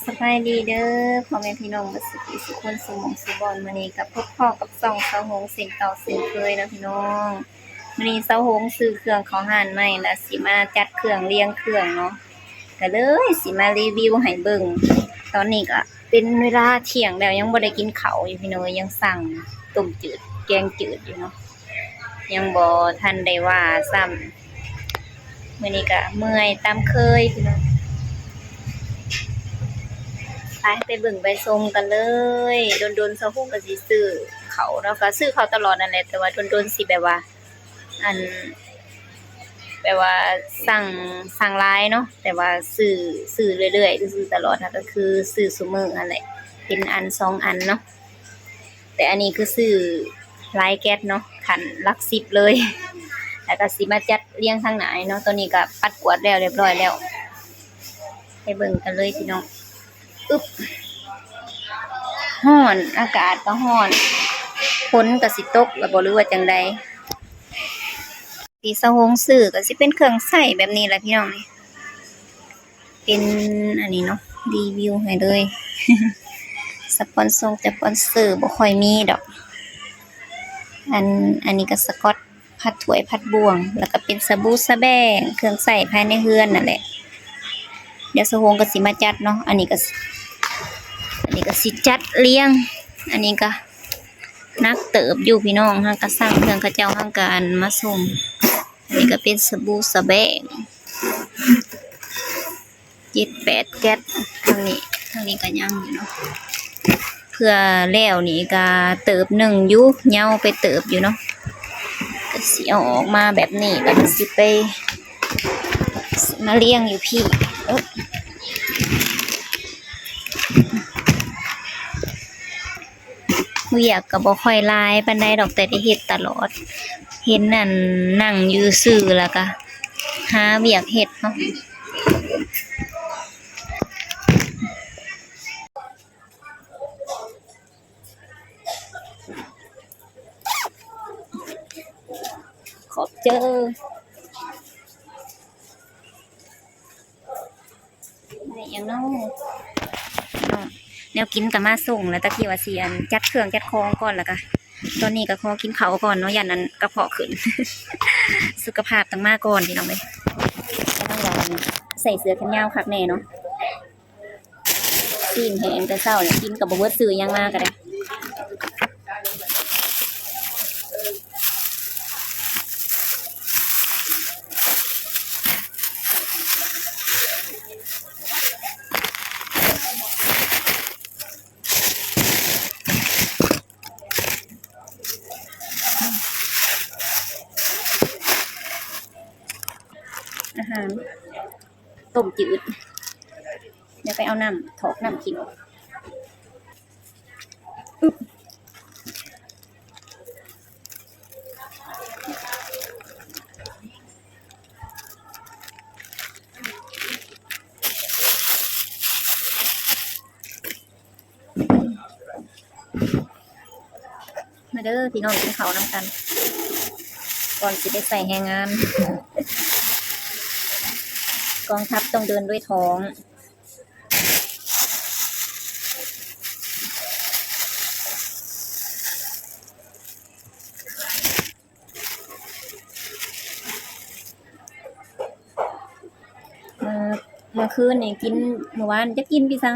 ສະບາຍດີເດີພໍ່ແມ່ພີ່ນ້ອງເບິດສຸຂູສຸຄົນ ສູ່ໝ່ອງສູ່ບ່ອນ. ມື້ນີ້ກໍພົບພໍ້ກັບຊ່ອງສາວຫົງເຊັ່ນເກົ່າເຊັ່ນເຄີຍເນາະພີ່ນ້ອງ. ມື້ນີ້ສາວຫົງຊື້ເຄື່ອງເຂົ້າຮ້ານໃໝ່ ແລ້ວຊິມາຈັດເຄື່ອງລຽງເຄື່ອງເນາະ, ກໍເລີຍຊິມາຣີວິວໃຫ້ເບິ່ງ. ຕອນນີ້ກໍເປັນເວລາທ່ຽງແລ້ວ ຍັງບໍ່ໄດ້ກິນເຂົ້າຢູ່ພີ່ນ້ອງເອີຍ, ຍັງສັ່ງຕົ້ມຈືດແກງຈືດຢູ່ເນາະ. ຍັງບໍ່ທັນໄດ້ວ່າຊ້ຳ. ມື້ນີ້ກະເມື່ອຍຕາມເຄີຍພີ່ນ້ອງ. ໄປ ໄປເບິ່ງໄປຊົມກັນເລີຍ. ດົນໆສາວຫົງກໍຊິຊື້ເຂົ້າເນາະ, ກໍຊື້ເຂົ້າຕະຫຼອດນັ້ນແຫຼະ, ແຕ່ວ່າດົນໆຊິແບບວ່າ ອັນ ແບບວ່າສັ່ງ ສັ່ງຫຼາຍເນາະ, ແຕ່ວ່າຊື້ ຊື້ເລື້ອຍໆ ຊື້ຕະຫຼອດນະ, ກໍຄືຊື້ຊຸມື້ຫັ້ນແຫຼະ ເປັນອັນສອງອັນເນາະ. ແຕ່ອັນນີ້ຄືຊື້ຫຼາຍແກັດເນາະ, ຂັ້ນຫຼັກສິບເລີຍ. ແລ້ວກໍຊິມາຈັດລຽງທາງໜ້າເນາະ. ຕອນນີ້ກໍປັດກວາດແລ້ວ ຮຽບຮ້ອຍແລ້ວ. ໄປເບິ່ງກັນເລີຍພີ່ນ້ອງ. ອຶບ ຮ້ອນ, ອາກາດກໍຮ້ອນ, ຝົນກໍຊິຕົກແລ້ວບໍ່ ຫຼືວ່າຈັ່ງໃດ? ທີ່ສາວຫົງຊື້ກໍຊິເປັນເຄື່ອງໃຊ້ແບບນີ້ແຫຼະພີ່ນ້ອງ. ເປັນອັນນີ້ເນາະ ຣີວິວໃຫ້ເລີຍ. ສະປອນຊົງສະປອນເຊີບໍ່ຄ່ອຍມີດອກ. ອັນ ອັນນີ້ກໍສະກອດພັດຖ້ວຍພັດບ່ວງ, ແລ້ວກໍເປັນສະບູສະແບງ ເຄື່ອງໃຊ້ພາຍໃນເຮືອນນັ້ນແຫຼະ. ດຽວສາວຫົງກໍຊິມາຈັດເນາະ. ອັນນີ້ກໍ ອັນນີ້ກໍຊິຈັດລຽງ. ອັນນີ້ກໍໜັກເຕີບຢູ່ພີ່ນ້ອງ, ເຮົາກໍສັ່ງເຄື່ອງເຂົາເຈົ້າ ເຮົາກໍອັນມາສົ່ງ. ອັນນີ້ກໍເປັນສະບູສະແບງ ເຈັດແປດແກັດ. ທາງນີ້ ທາງນີ້ກໍຍັງຢູ່ເນາະ. ເພື່ອແລ້ວນີ້ກໍເຕີບໜຶ່ງຢູ່, ເຍົາໄປເຕີບຢູ່ເນາະ. ກໍຊິເອົາອອກມາແບບນີ້ ແລ້ວກໍຊິໄປ ຊິມາລຽງຢູ່ພີ້. ເອີ ວຽກກໍບໍ່ຄ່ອຍຫຼາຍປານໃດດອກ, ແຕ່ໄດ້ເຮັດຕະຫຼອດ. ເຫັນອັນ ນັ່ງຢູ່ຊື່ ແລ້ວກໍຫາວຽກເຮັດເນາະ. ຂອບເຈີ. ໄດ້ຫຍັງເນາະ ແນວກິນກໍມາສົ່ງແລ້ວ. ຕະກີ້ວ່າຊິ ອັນ ຈັດເຄື່ອງຈັດຂອງກ່ອນ, ແລ້ວກໍຕອນນີ້ກໍຂໍກິນເຂົ້າກ່ອນເນາະ, ຢ້ານ ອັນ ກະເພາະຂຶ້ນ. ສຸຂະພາບຕ້ອງມາກ່ອນພີ່ນ້ອງເອີຍ. ກຳລັງວ່າ ອັນ ໃສ່ເສື້ອແຂນຍາວຄັກແນ່ເນາະ. ຊີ້ນແຫ້ງແຕ່ເຊົ້າແຫຼະ, ກິນກໍບໍ່ເບິດ, ຊື້ຫຍັງມາກໍໄດ້. ອາຫານ ຕົ້ມຈືດ. ດຽວໄປເອົານ້ຳ ຖອກນ້ຳກິນ. ອຶບ ມາເດີພີ່ນ້ອງ ກິນເຂົ້ານຳກັນ ກ່ອນຊິໄປໃຊ້ແຮງງານ. ກອງທັບຕ້ອງເດີນດ້ວຍທ້ອງ. ເມື່ອ ເມື່ອຄືນນີ້ກິນ ເມື່ອວານຈັກກິນປີສັງ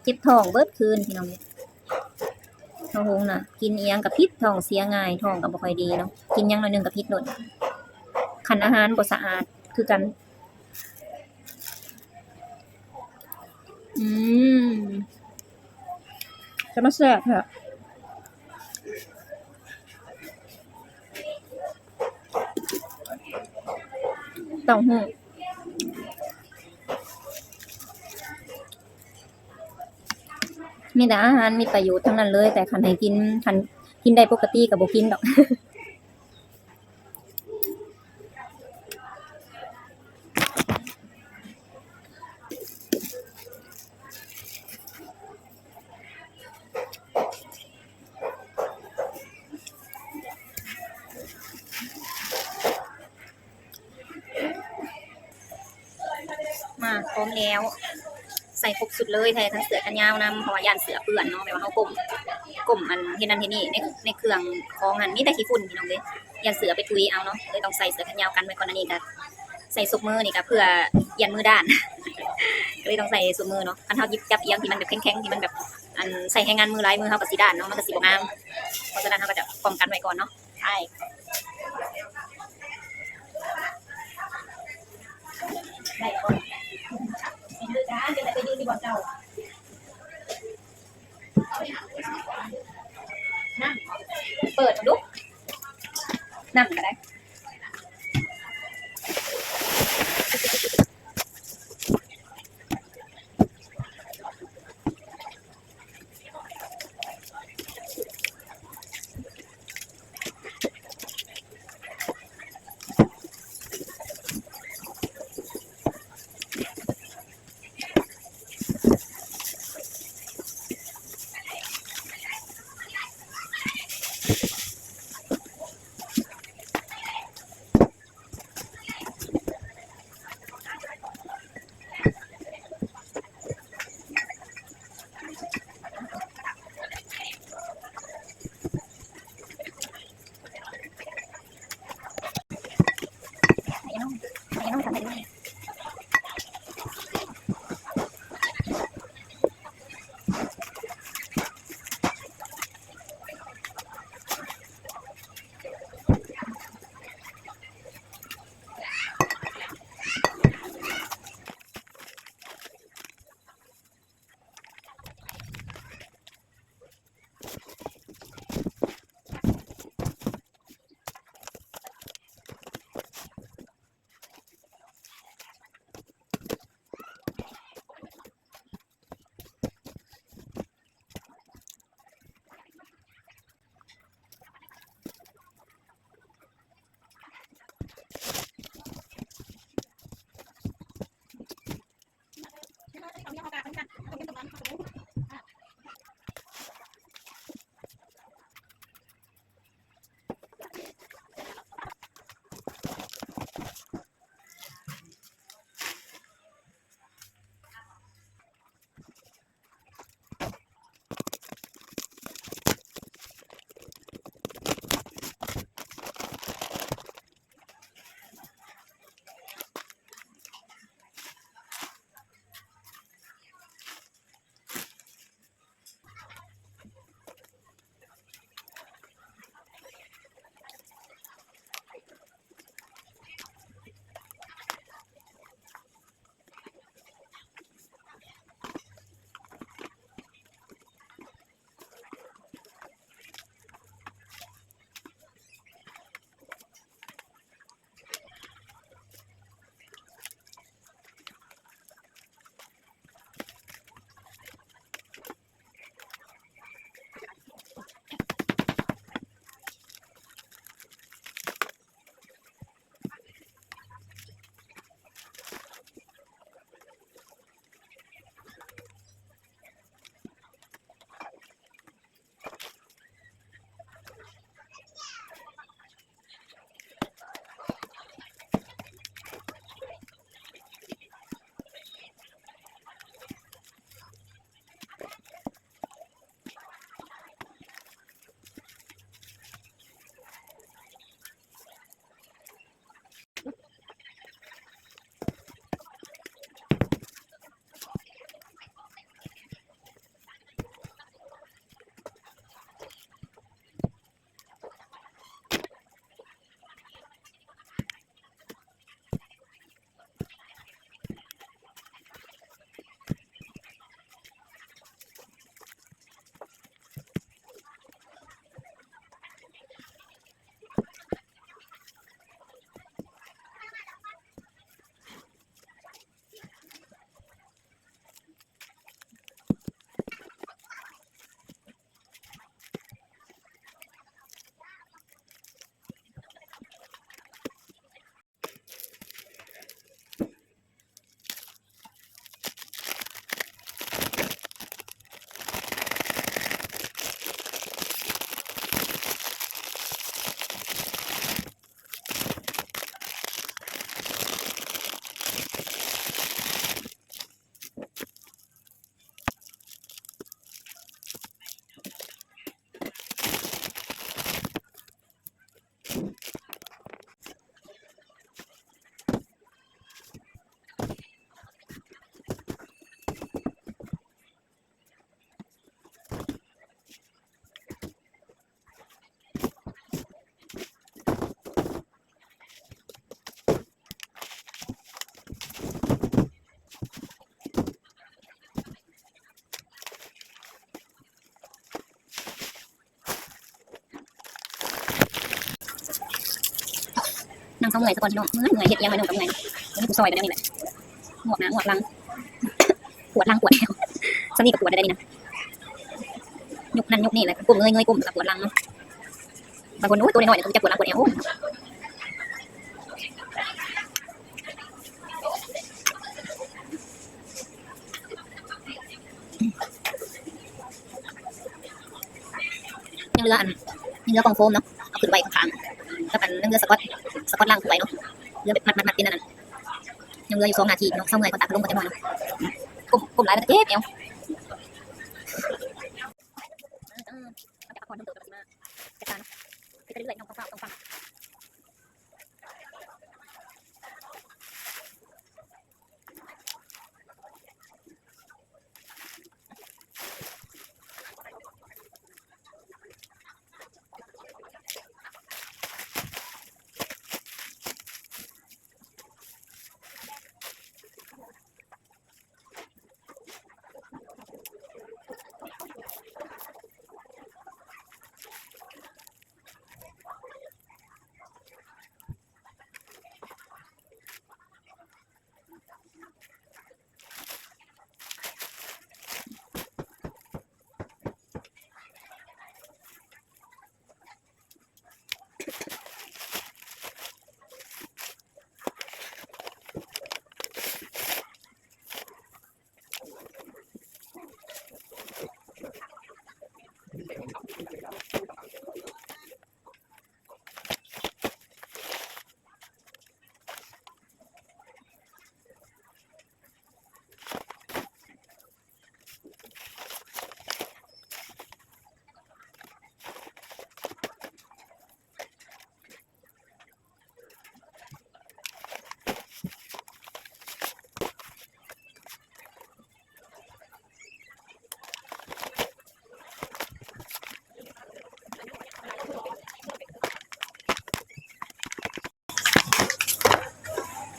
ເຈັບທ້ອງເບິດຄືນພີ່ນ້ອງເອີຍ. ເຮົາຫົງນະ ກິນອີ່ຫຍັງກໍຜິດ, ທ້ອງເສຍງ່າຍ, ທ້ອງກໍບໍ່ຄ່ອຍດີເນາະ, ກິນຫຍັງໜ້ອຍໜຶ່ງກໍຜິດໂລດ. ຄັນອາຫານບໍ່ສະອາດຄືກັນ. ອືມ ຈະມາແຊບແທ້ ເຕົ້າຫູ້. ມີແຕ່ອາຫານມີປະໂຫຍດທັງນັ້ນເລີຍ, ແຕ່ຄັນໃຫ້ກິນ ຄັນກິນໄດ້ປົກກະຕິກໍບໍ່ກິນດອກ. ມາ ພ້ອມແລ້ວ. ໃສ່ຄົບຊຸດເລີຍ ໃສ່ທັງເສື້ອແຂນຍາວນຳ ເພາະວ່າຢ້ານເສື້ອເປື້ອນເນາະ ແບບວ່າເຮົາກົ້ມ ກົ້ມອັນເຮັດນັ້ນເຮັດນີ້ ໃນ ໃນເຄື່ອງຂອງຫັ້ນມີແຕ່ຂີ້ຝຸ່ນພີ່ນ້ອງເອີຍ ຢ້ານເສື້ອໄປຕຸຍເອົາເນາະ ເລີຍຕ້ອງໃສ່ເສື້ອແຂນຍາວກັນໄວ້ກ່ອນ. ອັນນີ້ກະໃສ່ສົບມື ນີ້ກະເພື່ອຢ້ານມືດ້ານ ກະເລີຍຕ້ອງໃສ່ສົບມືເນາະ ຄັນເຮົາຫຍິບຈັບອີ່ຫຍັງທີ່ມັນແບບແຂງໆ ທີ່ມັນແບບ ອັນ ໃຊ້ແຮງງານມືຫຼາຍ ມືເຮົາກະຊິດ້ານເນາະ ມັນກະຊິບໍ່ງາມ ເພາະສະນັ້ນເຮົາກະຈະປ້ອງກັນໄວ້ກ່ອນເນາະ. ໄປ ໄດ້ແລ້ວບໍ່ ເປັນຄືກັນ ເປັນແຕ່ໄປຢືນຢູ່ບ່ອນເກົ່າ ນຳ ເປີດເບິ່ງດູ ນຳກະໄດ້. ນັ່ງເຊົາເມື່ອຍຊະກ່ອນພີ່ນ້ອງ ເມື່ອຍ ເມື່ອຍ ເຮັດຫຍັງໄປໜຶ່ງກໍເມື່ອຍ ບໍ່ມີຜູ້ຊ່ອຍໄປແນວນີ້ແຫຼະ ງວກໜ້າງວກຫຼັງ ປວດຫຼັງປວດແອວ ສ່ຳນີ້ກໍປວດໄດ້ນີ້ນະ ຍົກນັ້ນຍົກນີ້ແຫຼະ ກົ້ມເງີຍ ເງີຍກົ້ມ ແລ້ວກໍປວດຫຼັງເນາະ ບາງຄົນ ໂອ້ຍ ໂຕນ້ອຍໆ ຍັງຈະປວດຫຼັງປວດແອວ ໂອ້ຍ ຍັງເຫຼືອອັນ ຍັງເຫຼືອກ່ອງໂຟມເນາະ ເອົາຂຶ້ນໄວ້ຂ້າງໆ ກັບອັນ ຍັງເຫຼືອສະກອດ ສະກອດລ້າງຖ້ວຍເນາະ ເຫຼືອແບບມັດໆ ມັດເປັນອັນນັ້ນ ຍັງເຫຼືອຢູ່ສອງໜ້າທີ່ເນາະ ເຊົາເມື່ອຍກ່ອນ ຕາກພັດລົມກ່ອນຈັກໜ້ອຍເນາະ ກົ້ມ ກົ້ມຫຼາຍແລ້ວກໍເຈັບແອວ ເອີ ເຮົາຈະພັກຜ່ອນເບິ່ງໂຕ ແລ້ວກໍຊິມາຈັດການເນາະ ເຮັດໄປເລື້ອຍໆ ນ້ອງ ເຝົ້າໆ ຕ້ອງຟັງ.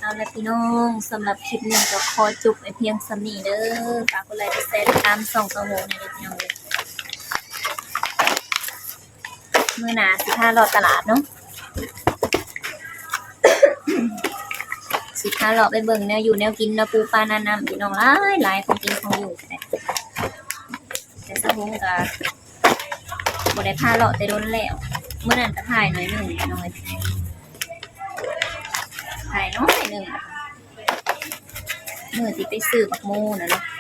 ເອົາລະພີ່ນ້ອງ ສຳລັບຄລິບນີ້ກໍຂໍຈົບໄວ້ພຽງສ່ຳນີ້ເດີ. ຝາກກົດໄລກ໌ ກົດແຊ ຕິດຕາມຊ່ອງເຕົ້າໂຮງແດ່ເດີພີ່ນ້ອງເດີ. ມື້ໜ້າຊິພາເລາະຕະຫຼາດເນາະ ຊິພາເລາະໄປເບິ່ງແນວຢູ່ແນວກິນເນາະ ປູປານານ້ຳ ພີ່ນ້ອງ ຫຼາຍໆ ຂອງກິນຂອງຢູ່ ແຕ່ສາວຫົງກະບໍ່ໄດ້ພາເລາະແຕ່ດົນແລ້ວ ມື້ນັ້ນກະຖ່າຍໜ້ອຍໜຶ່ງ ພີ່ນ້ອງເອີຍ ຖ່າຍໜ້ອຍໜຶ່ງ ມື້ທີ່ໄປຊື້ບັກໂມນະເນາະ.